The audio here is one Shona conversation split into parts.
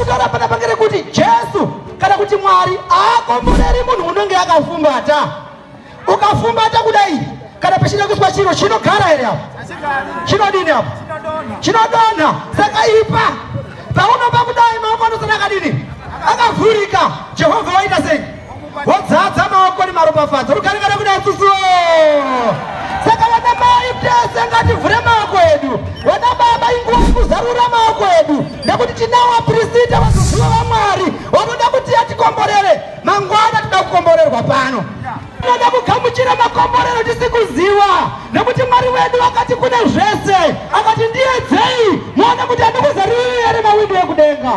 kutaura panapa ngerekuti Jesu kana kuti Mwari haakomboreri munhu unenge akafumbata. Ukafumbata kudai kana pachida kuiswa chiro chinogara here apo? Chinodini apo? Chinodonha. Saka ipa paunopa kudai maoko anosara akadini? Akavhurika. Jehovha waita sei? Wodzadza maoko nemaropafadzo. Rugare kana kuna Isusu. Saka vana mai tese ngativhure maoko edu. Vana baba inguva yekuzarura maoko edu nekuti tinawo vapirisita vazoziva vaMwari vanoda kuti atikomborere. Mangwana toda kukomborerwa pano. Tinoda kugamuchira makomborero tisi kuziva nekuti Mwari wedu akati kune zvese, akati ndiedzei muone kuti andikuzaruriri here mawindo ekudenga.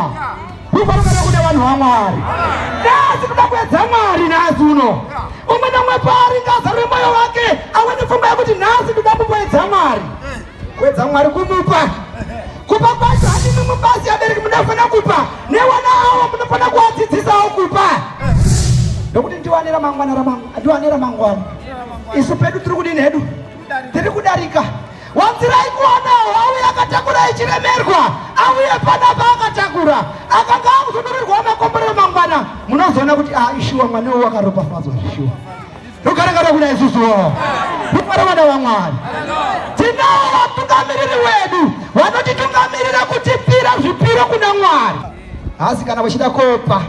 Kufarukana kune vanhu vaMwari. Nhasi kuda kuedza Mwari nhasi uno. Umwe nomwe paari ngaazarure mwoyo wake awe nepfungwa yekuti nhasi ndoda kumboedza Mwari. Kuedza Mwari kumupa. Kupa kwacho handi mimwe basi abereki munofanira kupa newana avo munofanira kuvadzidzisawo kupa. Ndokuti ndiwane ramangwana ramangwana ndiwane ramangwana. Isu pedu tiri kudini hedu? Tiri kudarika. Wanzirai kuwanawo auye akatakura ichiremerwa auye panapa akatakura akanga akuzotorerwa makomborero mangwana munozoona kuti ah ishuwa mwana uyu wakaropafadzwa zvishuwa rugaregare kuna isusuwo rufaro vana vamwari tinawo vatungamiriri wedu vanotitungamirira kutipira zvipiro kuna mwari asi kana vachida kopa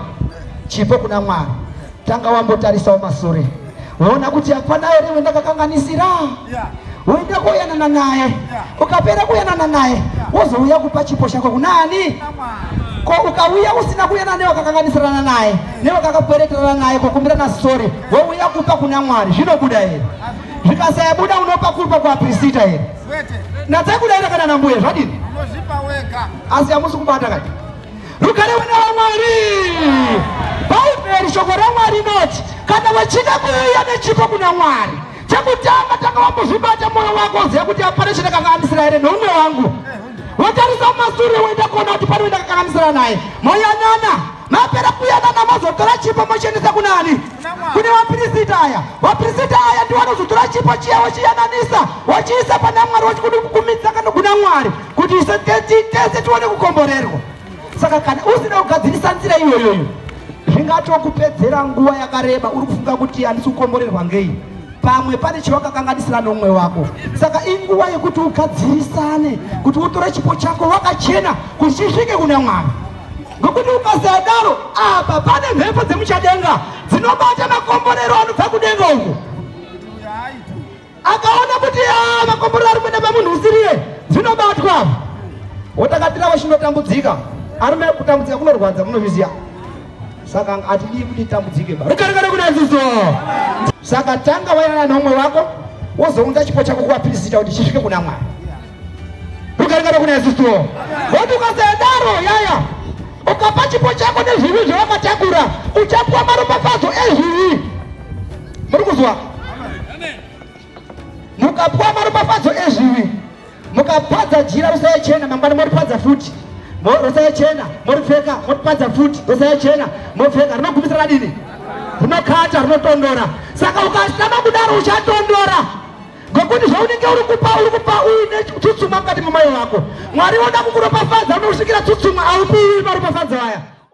chipo kuna mwari Tanga wambotarisawo masure woona kuti hapana here wendakakanganisira woenda koyanana naye ukapera kuyanana naye wozouya kupa chipo chako kunaani ko ukauya usina kuyanana newakakanganisirana naye newakakakwereterana naye kokumbirana sori wouya kupa kuna mwari zvinobuda here zvikasayabuda unopa kupa kuaprisita here natsai kudaira kana nambuya zvadini asi hamusi kubata kati Rugare vana vaMwari. Bhaibheri shoko raMwari inoti kana wachida kuuya nechipo kuna Mwari, chekutanga tanga wambozvibata mwoyo wako uziva kuti hapana chandakakanganisira here neumwe wangu. Wotarisa mumasure woenda kuona kuti pane wendakakanganisira naye. Moyanana, mapera kuyanana mozotora chipo mochiendesa kunani? Kune vapirisita aya. Vapirisita aya ndiwo vanozotora chipo chiya vochiyananisa vochiisa pana Mwari vochikumidza kana kuna Mwari. kuti isu tese tione kukomborerwa. Saka kana usina kugadzirisa nzira iyoyoyo zvingatokupedzera nguva yakareba uri kufunga kuti handisi kukomborerwa ngei pamwe pane chawakakanganisira nomumwe wako. Saka inguva yekuti ugadzirisane, kuti utore chipo chako wakachena kuti chisvike kuna Mwari, ngokuti ukasadaro apa pane mhepo dzemuchadenga dzinobata makomborero anobva kudenga uko. Akaona kuti ah, makomborero ari kuenda pamunhu usiriye zvinobatwa apa. Wotakatira vachinotambudzika. Arume kutambudzika kunorwadza munozviziva. Saka atidii kuti tambudzike ba. Rukarikare kuna Jesu. Saka tanga wayanana neumwe wako wozounza chipo chako kuvapirisita kuti chisvike kuna Mwari. Rukarikare kuna Jesu. Woti ukasadaro yaya ukapa chipo chako nezvivi zvawakatakura uchapuwa maropafadzo ezvivi. Muri kuzwa? Mukapuwa maropafadzo ezvivi, mukapadza jira rosaya chena, mangwana moripadza futi rosaya chena, moripfeka, moripadza futi rosaya chena, mopfeka, rinogumisira radini? Rinokata, rinotondora. Saka ukatama kudaro uchatondora ngokuti zvaunenge uri kupa uri kupa uine tsutsumwa mukati memwoyo wako. Mwari woda kukuropafadza unokusvikira tsutsumwa, aupiwi maropafadzo aya.